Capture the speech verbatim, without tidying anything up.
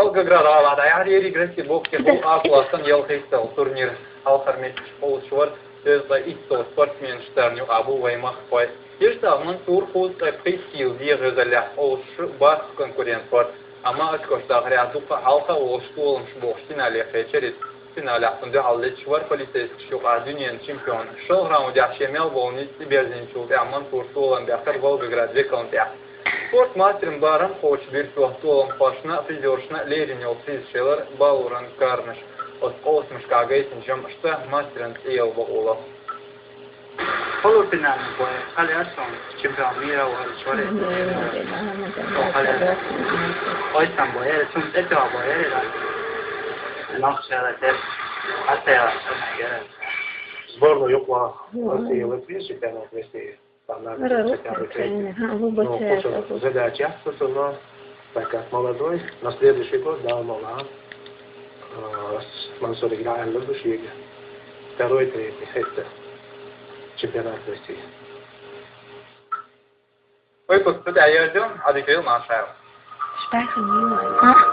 Волгоград гӀалахь дӀаяхьар ерригача Россин боксерийн гӀулакх а классан ялхийтта турнир. Хьалхара меттигаш кхоллаш вар дезткъа итт спортсмен, шарню абу вай махкой. Иштта Мансур кхузткъе пхийтта кила дегӀа йозаллехь кхоллаш бархӀ конкурент вар. Амма очкош дахарехь дукха хьалха а волуш толамаш бохуш финале кхечира иза. Финалехь цунна дуьхьал леташ вар полицейскаш юкъахь дуьненан чемпион. ШолгӀа раундехь шен мел болу ницкъ тӀеберзийначул тӀаьхьа Мансура толам баьккхира Волгоград векална тӀехь. Спорт мастеран барам кхочу бирсо толамхошна а, призершна а лерина йолу призаш елира баллоран карнаш. Оцу къовсамашкахь гайтина жамӀашца мастеран цӀе яла бакъо ло. Полуфинальный бой, хьалаьцна чемпион мира вара, чуьра. Ойсан бой, цунна тӀетоьхна бой, нохчара тер, хьастера, сборна юкъа, Россия, вот видишь, чемпионат России. Ара, русский, Украина. Ха, ну, бачаев, куча задача, так как молодой, на следующий год, да, мала, а, с Мансуром играть, лучше второй, третий, это чемпионат России. Ой, тут, тут я ездил, а ты пил, Маша. Спасибо.